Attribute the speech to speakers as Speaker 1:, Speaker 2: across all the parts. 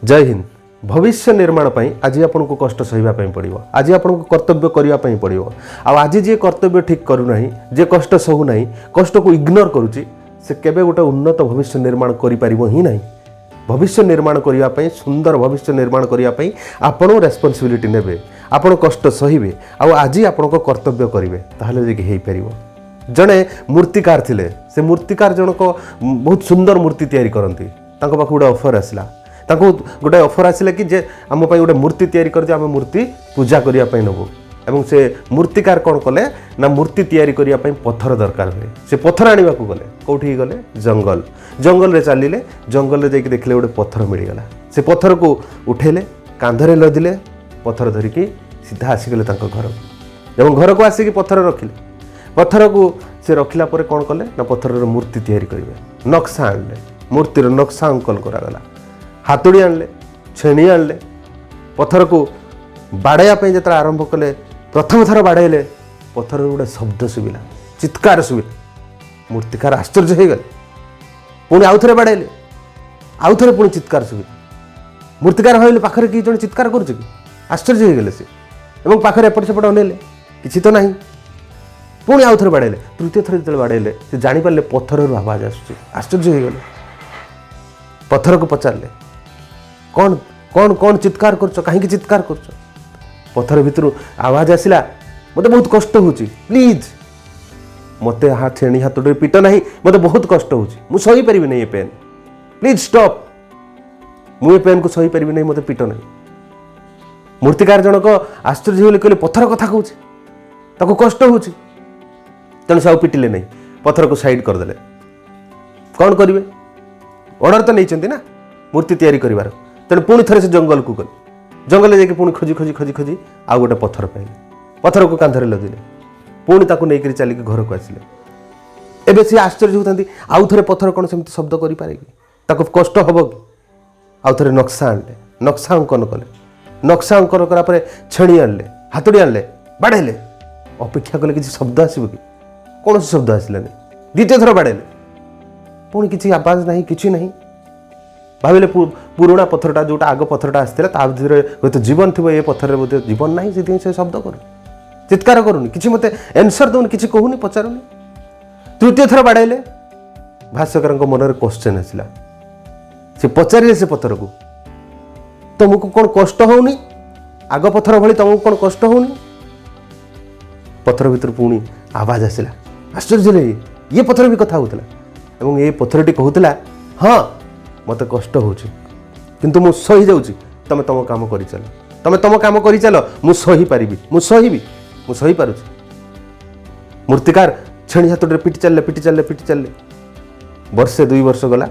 Speaker 1: ଜୟ ହିନ୍ଦ। ଭବିଷ୍ୟ ନିର୍ମାଣ ପାଇଁ ଆଜି ଆପଣଙ୍କୁ କଷ୍ଟ ସହିବା ପାଇଁ ପଡ଼ିବ। ଆଜି ଆପଣଙ୍କୁ କର୍ତ୍ତବ୍ୟ କରିବା ପାଇଁ ପଡ଼ିବ। ଆଉ ଆଜି ଯିଏ କର୍ତ୍ତବ୍ୟ ଠିକ୍ କରୁନାହିଁ, ଯିଏ କଷ୍ଟ ସହୁନାହିଁ, କଷ୍ଟକୁ ଇଗ୍ନୋର କରୁଛି, ସେ କେବେ ଗୋଟେ ଉନ୍ନତ ଭବିଷ୍ୟ ନିର୍ମାଣ କରିପାରିବ ହିଁ ନାହିଁ। ଭବିଷ୍ୟ ନିର୍ମାଣ କରିବା ପାଇଁ, ସୁନ୍ଦର ଭବିଷ୍ୟ ନିର୍ମାଣ କରିବା ପାଇଁ ଆପଣ ରେସ୍ପନ୍ସିବିଲିଟି ନେବେ, ଆପଣ କଷ୍ଟ ସହିବେ ଆଉ ଆଜି ଆପଣଙ୍କ କର୍ତ୍ତବ୍ୟ କରିବେ, ତାହେଲେ ଯାଇକି ହେଇପାରିବ। ଜଣେ ମୂର୍ତ୍ତିକାର ଥିଲେ। ସେ ମୂର୍ତ୍ତିକାର ଜଣକ ବହୁତ ସୁନ୍ଦର ମୂର୍ତ୍ତି ତିଆରି କରନ୍ତି। ତାଙ୍କ ପାଖକୁ ଗୋଟେ ଅଫର୍ ଆସିଲା। ତାଙ୍କୁ ଗୋଟେ ଅଫର୍ ଆସିଲା କି ଯେ ଆମ ପାଇଁ ଗୋଟେ ମୂର୍ତ୍ତି ତିଆରି କରିଦିଅ, ଆମେ ମୂର୍ତ୍ତି ପୂଜା କରିବା ପାଇଁ ନେବୁ। ଏବଂ ସେ ମୂର୍ତ୍ତିକାର କ'ଣ କଲେ ନା, ମୂର୍ତ୍ତି ତିଆରି କରିବା ପାଇଁ ପଥର ଦରକାର ହୁଏ। ସେ ପଥର ଆଣିବାକୁ ଗଲେ। କେଉଁଠିକି ଗଲେ? ଜଙ୍ଗଲ। ଜଙ୍ଗଲରେ ଚାଲିଲେ। ଜଙ୍ଗଲରେ ଯାଇକି ଦେଖିଲେ ଗୋଟେ ପଥର ମିଳିଗଲା। ସେ ପଥରକୁ ଉଠେଇଲେ, କାନ୍ଧରେ ଲଦିଲେ, ପଥର ଧରିକି ସିଧା ଆସିଗଲେ ତାଙ୍କ ଘରକୁ ଏବଂ ଘରକୁ ଆସିକି ପଥର ରଖିଲେ। ପଥରକୁ ସେ ରଖିଲା ପରେ କ'ଣ କଲେ ନା, ପଥରର ମୂର୍ତ୍ତି ତିଆରି କରିବେ। ନକ୍ସା ଆଣିଲେ, ମୂର୍ତ୍ତିର ନକ୍ସା ଅଙ୍କନ କରାଗଲା। ହାତୁଡ଼ି ଆଣିଲେ, ଛେଣି ଆଣିଲେ। ପଥରକୁ ବାଡ଼େଇବା ପାଇଁ ଯେତେବେଳେ ଆରମ୍ଭ କଲେ, ପ୍ରଥମ ଥର ବାଡ଼େଇଲେ, ପଥରରୁ ଗୋଟେ ଶବ୍ଦ ଶୁଭିଲା, ଚିତ୍କାର ଶୁଭିଲା। ମୂର୍ତ୍ତିକାର ଆଶ୍ଚର୍ଯ୍ୟ ହେଇଗଲେ। ପୁଣି ଆଉଥରେ ବାଡ଼େଇଲେ, ଆଉଥରେ ପୁଣି ଚିତ୍କାର ଶୁଭିଲା। ମୂର୍ତ୍ତିକାର ଭାବିଲେ, ପାଖରେ କିଏ ଜଣେ ଚିତ୍କାର କରୁଛି କି? ଆଶ୍ଚର୍ଯ୍ୟ ହେଇଗଲେ ସେ ଏବଂ ପାଖରେ ଏପଟ ସେପଟ ଅନେଇଲେ, କିଛି ତ ନାହିଁ। ପୁଣି ଆଉଥରେ ବାଡ଼େଇଲେ। ତୃତୀୟ ଥର ଯେତେବେଳେ ବାଡ଼େଇଲେ, ସେ ଜାଣିପାରିଲେ ପଥରରୁ ଆବାଜ ଆସୁଛି। ଆଶ୍ଚର୍ଯ୍ୟ ହେଇଗଲେ। ପଥରକୁ ପଚାରିଲେ, କ'ଣ କ'ଣ କ'ଣ ଚିତ୍କାର କରୁଛ? କାହିଁକି ଚିତ୍କାର କରୁଛ? ପଥର ଭିତରୁ ଆବାଜ ଆସିଲା, ମୋତେ ବହୁତ କଷ୍ଟ ହେଉଛି, ପ୍ଲିଜ୍ ମୋତେ ଛେଣି ହାତୁଡ଼ିରେ ପିଟ ନାହିଁ। ମୋତେ ବହୁତ କଷ୍ଟ ହେଉଛି, ମୁଁ ସହିପାରିବି ନାହିଁ ଏ ପେନ୍। Please stop. ମୁଁ ଏ ପେନ୍କୁ ସହିପାରିବି ନାହିଁ, ମୋତେ ପିଟ ନାହିଁ। ମୂର୍ତ୍ତିକାର ଜଣକ ଆଶ୍ଚର୍ଯ୍ୟ ହେଲେ। କହିଲେ, ପଥର କଥା କହୁଛି, ତାକୁ କଷ୍ଟ ହେଉଛି। ତେଣୁ ସେ ଆଉ ପିଟିଲେ ନାହିଁ, ପଥରକୁ ସାଇଡ୍ କରିଦେଲେ। କ'ଣ କରିବେ? ଅର୍ଡ଼ର ତ ନେଇଛନ୍ତି ନା ମୂର୍ତ୍ତି ତିଆରି କରିବାର। ତେଣୁ ପୁଣି ଥରେ ସେ ଜଙ୍ଗଲକୁ ଗଲେ। ଜଙ୍ଗଲରେ ଯାଇକି ପୁଣି ଖୋଜି ଖୋଜି ଖୋଜି ଖୋଜି ଆଉ ଗୋଟେ ପଥର ପାଇଲେ। ପଥରକୁ କାନ୍ଧରେ ଲଦିଲେ, ପୁଣି ତାକୁ ନେଇକରି ଚାଲିକି ଘରକୁ ଆସିଲେ। ଏବେ ସିଏ ଆଶ୍ଚର୍ଯ୍ୟ ହେଉଥାନ୍ତି, ଆଉ ଥରେ ପଥର କ'ଣ ସେମିତି ଶବ୍ଦ କରିପାରେ କି? ତାକୁ କଷ୍ଟ ହେବ କି? ଆଉ ଥରେ ନକ୍ସା ଆଣିଲେ, ନକ୍ସା ଅଙ୍କନ କଲେ। ନକ୍ସା ଅଙ୍କନ କଲା ପରେ ଛେଣି ଆଣିଲେ, ହାତୁଡ଼ି ଆଣିଲେ, ବାଡ଼େଇଲେ। ଅପେକ୍ଷା କଲେ, କିଛି ଶବ୍ଦ ଆସିବ କି? କୌଣସି ଶବ୍ଦ ଆସିଲାନି। ଦ୍ୱିତୀୟ ଥର ବାଡ଼େଇଲେ, ପୁଣି କିଛି ଆବାଜ ନାହିଁ, କିଛି ନାହିଁ। ଭାବିଲେ, ପୁରୁଣା ପଥରଟା, ଯେଉଁଟା ଆଗ ପଥରଟା ଆସିଥିଲା, ତା ଭିତରେ ହୁଏତ ଜୀବନ ଥିବ। ଏ ପଥରରେ ବୋଧେ ଜୀବନ ନାହିଁ, ସେଥିପାଇଁ ସେ ଶବ୍ଦ କରୁନି, ଚିତ୍କାର କରୁନି, କିଛି ମୋତେ ଆନ୍ସର ଦେଉନି, କିଛି କହୁନି, ପଚାରୁନି। ତୃତୀୟ ଥର ବାଡ଼େଇଲେ। ଭାଷ୍ୟକାରଙ୍କ ମନରେ କ୍ୱଶ୍ଚେନ୍ ଆସିଲା। ସେ ପଚାରିଲେ ସେ ପଥରକୁ, ତମକୁ କ'ଣ କଷ୍ଟ ହେଉନି? ଆଗ ପଥର ଭଳି ତମକୁ କ'ଣ କଷ୍ଟ ହେଉନି? ପଥର ଭିତରୁ ପୁଣି ଆବାଜ ଆସିଲା। ଆଶ୍ଚର୍ଯ୍ୟ ହେଲେ, ଇଏ ପଥର ବି କଥା ହେଉଥିଲା ଏବଂ ଏ ପଥରଟି କହୁଥିଲା, ହଁ, ମୋତେ କଷ୍ଟ ହେଉଛି, କିନ୍ତୁ ମୁଁ ସହିଯାଉଛି। ତମେ ତମ କାମ କରିଚାଲ, ତମେ ତମ କାମ କରିଚାଲ। ମୁଁ ସହିପାରିବି, ମୁଁ ସହିବି, ମୁଁ ସହିପାରୁଛି। ମୂର୍ତ୍ତିକାର ଛେଣି ହାତୁଡ଼ିରେ ପିଟି ଚାଲିଲେ, ପିଟି ଚାଲିଲେ, ପିଟି ଚାଲିଲେ। ବର୍ଷେ 2 ବର୍ଷ ଗଲା।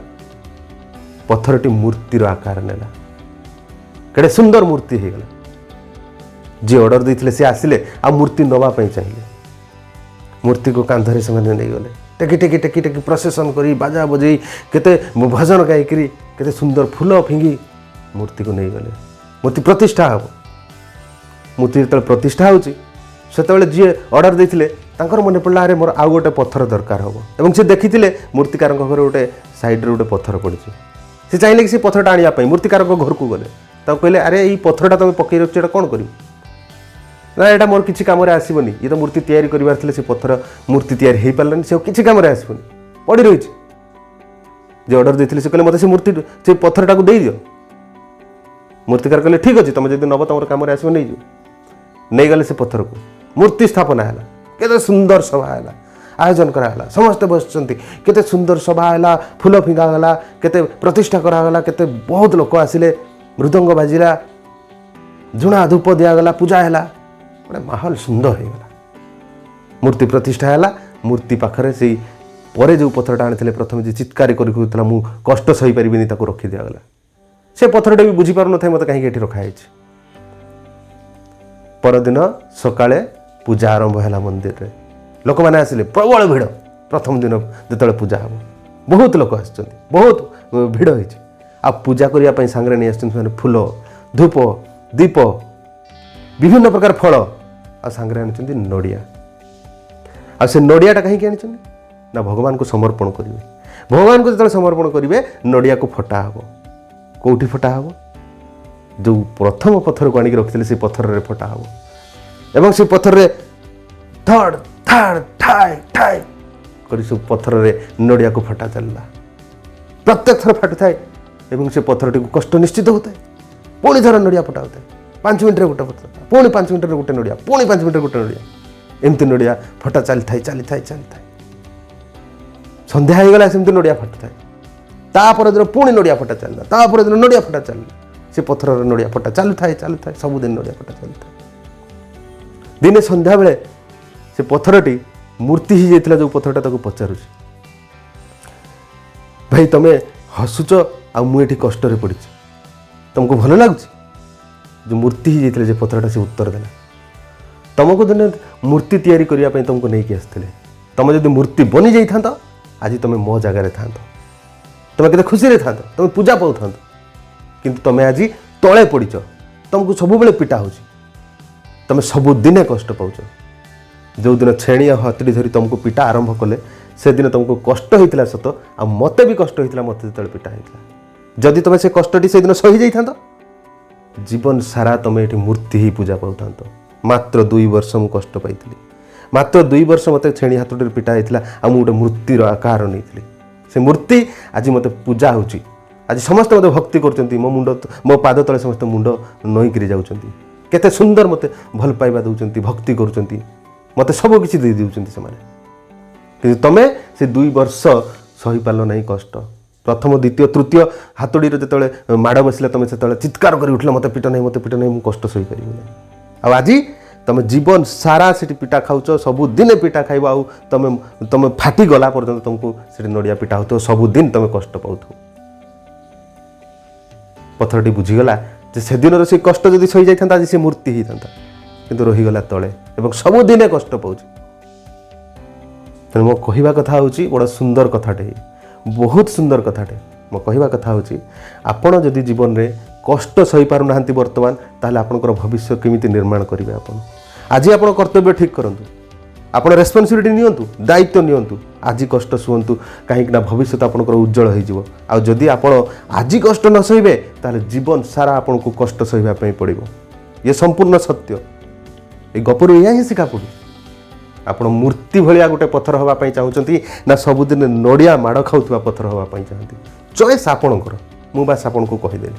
Speaker 1: ପଥରଟି ମୂର୍ତ୍ତିର ଆକାର ନେଲା। କେଡ଼େ ସୁନ୍ଦର ମୂର୍ତ୍ତି ହେଇଗଲା! ଯିଏ ଅର୍ଡ଼ର ଦେଇଥିଲେ, ସେ ଆସିଲେ ଆଉ ମୂର୍ତ୍ତି ନେବା ପାଇଁ ଚାହିଁଲେ। ମୂର୍ତ୍ତିକୁ କାନ୍ଧରେ ସେମାନେ ନେଇଗଲେ, ଟେକି ଟେକି ଟେକି ଟେକି, ପ୍ରସେସନ୍ କରି, ବାଜା ବଜେଇ, କେତେ ଭଜନ ଗାଇକିରି, କେତେ ସୁନ୍ଦର ଫୁଲ ଫିଙ୍ଗି ମୂର୍ତ୍ତିକୁ ନେଇଗଲେ। ମୂର୍ତ୍ତି ପ୍ରତିଷ୍ଠା ହେବ। ମୂର୍ତ୍ତି ଯେତେବେଳେ ପ୍ରତିଷ୍ଠା ହେଉଛି, ସେତେବେଳେ ଯିଏ ଅର୍ଡ଼ର ଦେଇଥିଲେ ତାଙ୍କର ମନେ ପଡ଼ିଲା, ଆରେ, ମୋର ଆଉ ଗୋଟେ ପଥର ଦରକାର ହେବ। ଏବଂ ସେ ଦେଖିଥିଲେ ମୂର୍ତ୍ତିକାରଙ୍କ ଘରେ ଗୋଟେ ସାଇଡ଼ରେ ଗୋଟେ ପଥର ପଡ଼ିଛି। ସେ ଚାହିଁଲେ କି ସେ ପଥରଟା ଆଣିବା ପାଇଁ। ମୂର୍ତ୍ତିକାରଙ୍କ ଘରକୁ ଗଲେ। ତାକୁ କହିଲେ, ଆରେ, ଏଇ ପଥରଟା ତୁମେ ପକେଇ ରଖିଛ, ଏଇଟା କ'ଣ କରିବ? ନା, ଏଇଟା ମୋର କିଛି କାମରେ ଆସିବନି। ଇଏ ତ ମୂର୍ତ୍ତି ତିଆରି କରିବାର ଥିଲେ, ସେ ପଥର ମୂର୍ତ୍ତି ତିଆରି ହେଇପାରିଲାନି, ସେ ଆଉ କିଛି କାମରେ ଆସିବନି, ପଡ଼ି ରହିଛି। ଯେ ଅର୍ଡ଼ର ଦେଇଥିଲେ ସେ କହିଲେ, ମୋତେ ସେ ମୂର୍ତ୍ତି, ସେ ପଥରଟାକୁ ଦେଇଦିଅ। ମୂର୍ତ୍ତିକାର କହିଲେ, ଠିକ୍ ଅଛି, ତୁମେ ଯଦି ନେବ, ତୁମର କାମରେ ଆସିବ, ନେଇଯିବ। ନେଇଗଲେ ସେ ପଥରକୁ। ମୂର୍ତ୍ତି ସ୍ଥାପନା ହେଲା। କେତେ ସୁନ୍ଦର ସଭା ହେଲା, ଆୟୋଜନ କରାଗଲା, ସମସ୍ତେ ବସିଛନ୍ତି। କେତେ ସୁନ୍ଦର ସଭା ହେଲା, ଫୁଲ ଫିଙ୍ଗା ଗଲା, କେତେ ପ୍ରତିଷ୍ଠା କରାଗଲା, କେତେ ବହୁତ ଲୋକ ଆସିଲେ, ମୃଦଙ୍ଗ ବାଜିଲା, ଝୁଣା ଧୂପ ଦିଆଗଲା, ପୂଜା ହେଲା, ଗୋଟେ ମାହୋଲ ସୁନ୍ଦର ହେଇଗଲା। ମୂର୍ତ୍ତି ପ୍ରତିଷ୍ଠା ହେଲା। ମୂର୍ତ୍ତି ପାଖରେ ସେଇ ପରେ ଯେଉଁ ପଥରଟା ଆଣିଥିଲେ ପ୍ରଥମେ, ଯେ ଚିତ୍କାର କରି କହୁଥିଲା ମୁଁ କଷ୍ଟ ସହିପାରିବିନି, ତାକୁ ରଖି ଦିଆଗଲା। ସେ ପଥରଟା ବି ବୁଝିପାରୁନଥାଏ ମୋତେ କାହିଁକି ଏଠି ରଖାହେଇଛି। ପରଦିନ ସକାଳେ ପୂଜା ଆରମ୍ଭ ହେଲା ମନ୍ଦିରରେ। ଲୋକମାନେ ଆସିଲେ, ପ୍ରବଳ ଭିଡ଼। ପ୍ରଥମ ଦିନ ଯେତେବେଳେ ପୂଜା ହେବ, ବହୁତ ଲୋକ ଆସିଛନ୍ତି, ବହୁତ ଭିଡ଼ ହେଇଛି। ଆଉ ପୂଜା କରିବା ପାଇଁ ସାଙ୍ଗରେ ନେଇ ଆସିଛନ୍ତି ସେମାନେ ଫୁଲ, ଧୂପ, ଦୀପ, ବିଭିନ୍ନ ପ୍ରକାର ଫଳ, ଆଉ ସାଙ୍ଗରେ ଆଣିଛନ୍ତି ନଡ଼ିଆ। ଆଉ ସେ ନଡ଼ିଆଟା କାହିଁକି ଆଣିଛନ୍ତି ନା, ଭଗବାନଙ୍କୁ ସମର୍ପଣ କରିବେ। ଭଗବାନଙ୍କୁ ଯେତେବେଳେ ସମର୍ପଣ କରିବେ, ନଡ଼ିଆକୁ ଫଟା ହେବ। କେଉଁଠି ଫଟା ହେବ? ଯେଉଁ ପ୍ରଥମ ପଥରକୁ ଆଣିକି ରଖିଥିଲେ ସେ ପଥରରେ ଫଟା ହେବ ଏବଂ ସେ ପଥରରେ ଧଡ଼ ଧାଡ଼ ଠାଏ ଠାଏ କରି ସବୁ ପଥରରେ ନଡ଼ିଆକୁ ଫଟା ଚାଲିଲା। ପ୍ରତ୍ୟେକ ଥର ଫାଟୁଥାଏ ଏବଂ ସେ ପଥରଟିକୁ କଷ୍ଟ ନିଶ୍ଚିତ ହେଉଥାଏ। ପୁଣି ଥର ନଡ଼ିଆ ଫଟା ହେଉଥାଏ। 5 ମିନିଟ୍ରେ ଗୋଟେ ପଥର, ପୁଣି 5 ମିନିଟ୍ରେ ଗୋଟେ ନଡ଼ିଆ, ପୁଣି 5 ମିନିଟ୍ରେ ଗୋଟେ ନଡ଼ିଆ। ଏମିତି ନଡ଼ିଆ ଫଟା ଚାଲିଥାଏ, ଚାଲିଥାଏ, ଚାଲିଥାଏ। ସନ୍ଧ୍ୟା ହେଇଗଲା, ସେମିତି ନଡ଼ିଆ ଫଟୁଥାଏ। ତା ପରଦିନ ପୁଣି ନଡ଼ିଆ ଫଟା ଚାଲିଲା। ତା ପରଦିନ ନଡ଼ିଆ ଫଟା ଚାଲିଲା। ସେ ପଥରର ନଡ଼ିଆ ଫଟା ଚାଲୁଥାଏ, ଚାଲୁଥାଏ, ସବୁଦିନ ନଡ଼ିଆ ଫଟା ଚାଲୁଥାଏ। ଦିନେ ସନ୍ଧ୍ୟାବେଳେ ସେ ପଥରଟି ମୂର୍ତ୍ତି ହେଇଯାଇଥିଲା ଯେଉଁ ପଥରଟା, ତାକୁ ପଚାରୁଛି, "ଭାଇ, ତମେ ହସୁଛ ଆଉ ମୁଁ ଏଠି କଷ୍ଟରେ ପଡ଼ିଛି, ତମକୁ ଭଲ ଲାଗୁଛି?" ଯେଉଁ ମୂର୍ତ୍ତି ହେଇଯାଇଥିଲା ଯେ ପଥରଟା, ସେ ଉତ୍ତର ଦେଲା, "ତମକୁ ଦିନେ ମୂର୍ତ୍ତି ତିଆରି କରିବା ପାଇଁ ତମକୁ ନେଇକି ଆସିଥିଲେ। ତମେ ଯଦି ମୂର୍ତ୍ତି ବନି ଯାଇଥାନ୍ତ, ଆଜି ତମେ ମୋ ଜାଗାରେ ଥାନ୍ତ, ତମେ କେତେ ଖୁସିରେ ଥାନ୍ତ, ତମେ ପୂଜା ପାଉଥାନ୍ତ। କିନ୍ତୁ ତମେ ଆଜି ତଳେ ପଡ଼ିଛ, ତମକୁ ସବୁବେଳେ ପିଟା ହେଉଛି, ତମେ ସବୁଦିନେ କଷ୍ଟ ପାଉଛ। ଯେଉଁଦିନ ଛେଣି ଆଉ ହାତୁଡ଼ି ଧରି ତମକୁ ପିଟା ଆରମ୍ଭ କଲେ, ସେଦିନ ତମକୁ କଷ୍ଟ ହେଇଥିଲା ସତ, ଆଉ ମୋତେ ବି କଷ୍ଟ ହେଇଥିଲା, ମୋତେ ଯେତେବେଳେ ପିଟା ହେଇଥିଲା। ଯଦି ତମେ ସେ କଷ୍ଟଟି ସେଦିନ ସହି ଯାଇଥାନ୍ତ, ଜୀବନ ସାରା ତମେ ଏଠି ମୂର୍ତ୍ତି ହେଇ ପୂଜା ପାଉଥାନ୍ତ। ମାତ୍ର 2 ବର୍ଷ ମୁଁ କଷ୍ଟ ପାଇଥିଲି। ମାତ୍ର 2 ବର୍ଷ ମୋତେ ଛେଣି ହାତୁଡ଼ିରେ ପିଟା ହେଇଥିଲା ଆଉ ମୁଁ ଗୋଟେ ମୂର୍ତ୍ତିର ଆକାର ନେଇଥିଲି। ସେ ମୂର୍ତ୍ତି ଆଜି ମୋତେ ପୂଜା ହେଉଛି। ଆଜି ସମସ୍ତେ ମୋତେ ଭକ୍ତି କରୁଛନ୍ତି। ମୋ ମୁଣ୍ଡ, ମୋ ପାଦ ତଳେ ସମସ୍ତେ ମୁଣ୍ଡ ନଇଁକିରି ଯାଉଛନ୍ତି। କେତେ ସୁନ୍ଦର ମୋତେ ଭଲ ପାଇବା ଦେଉଛନ୍ତି, ଭକ୍ତି କରୁଛନ୍ତି, ମୋତେ ସବୁ କିଛି ଦେଇ ଦେଉଛନ୍ତି ସେମାନେ। କିନ୍ତୁ ତମେ ସେ 2 ବର୍ଷ ସହିପାରିଲ ନାହିଁ କଷ୍ଟ। ପ୍ରଥମ, ଦ୍ୱିତୀୟ, ତୃତୀୟ ହାତୁଡ଼ିର ଯେତେବେଳେ ମାଡ଼ ବସିଲା, ତମେ ସେତେବେଳେ ଚିତ୍କାର କରି ଉଠିଲ, 'ମୋତେ ପିଟ ନାହିଁ, ମୋତେ ପିଟ ନାହିଁ, ମୁଁ କଷ୍ଟ ସହିପାରିବି ନାହିଁ।' ଆଉ ଆଜି ତମେ ଜୀବନ ସାରା ସେଠି ପିଟା ଖାଉଛ, ସବୁଦିନେ ପିଟା ଖାଇବ ଆଉ ତମେ ତମେ ଫାଟି ଗଲା ପର୍ଯ୍ୟନ୍ତ ତମକୁ ସେଠି ନଡ଼ିଆ ପିଟା ହେଉଥିବ, ସବୁଦିନ ତମେ କଷ୍ଟ ପାଉଥିବ।" ପଥରଟି ବୁଝିଗଲା ଯେ ସେଦିନର ସେ କଷ୍ଟ ଯଦି ସହିଯାଇଥାନ୍ତା, ଆଜି ସେ ମୂର୍ତ୍ତି ହେଇଥାନ୍ତା, କିନ୍ତୁ ରହିଗଲା ତଳେ ଏବଂ ସବୁଦିନେ କଷ୍ଟ ପାଉଛି। ତେଣୁ ମୋ କହିବା କଥା ହେଉଛି, ବଡ଼ ସୁନ୍ଦର କଥାଟେ, ବହୁତ ସୁନ୍ଦର କଥାଟେ। ମୋ କହିବା କଥା ହେଉଛି, ଆପଣ ଯଦି ଜୀବନରେ କଷ୍ଟ ସହିପାରୁନାହାନ୍ତି ବର୍ତ୍ତମାନ, ତାହେଲେ ଆପଣଙ୍କର ଭବିଷ୍ୟ କେମିତି ନିର୍ମାଣ କରିବେ ଆପଣ? ଆଜି ଆପଣ କର୍ତ୍ତବ୍ୟ ଠିକ୍ କରନ୍ତୁ, ଆପଣ ରେସ୍ପନ୍ସିବିଲିଟି ନିଅନ୍ତୁ, ଦାୟିତ୍ୱ ନିଅନ୍ତୁ, ଆଜି କଷ୍ଟ ଶୁଅନ୍ତୁ, କାହିଁକି ନା ଭବିଷ୍ୟତ ଆପଣଙ୍କର ଉଜ୍ଜଳ ହେଇଯିବ। ଆଉ ଯଦି ଆପଣ ଆଜି କଷ୍ଟ ନ ସହିବେ, ତାହେଲେ ଜୀବନ ସାରା ଆପଣଙ୍କୁ କଷ୍ଟ ସହିବା ପାଇଁ ପଡ଼ିବ। ଇଏ ସମ୍ପୂର୍ଣ୍ଣ ସତ୍ୟ। ଏଇ ଗପରୁ ଏଇଆ ହିଁ ଶିଖା ପଡ଼ୁଛି। ଆପଣ ମୂର୍ତ୍ତି ଭଳିଆ ଗୋଟେ ପଥର ହେବା ପାଇଁ ଚାହୁଁଛନ୍ତି ନା ସବୁଦିନ ନଡ଼ିଆ ମାଡ଼ ଖାଉଥିବା ପଥର ହେବା ପାଇଁ ଚାହାନ୍ତି? ଚଏସ୍ ଆପଣଙ୍କର। ମୁଁ ବାସ୍ ଆପଣଙ୍କୁ କହିଦେଲି।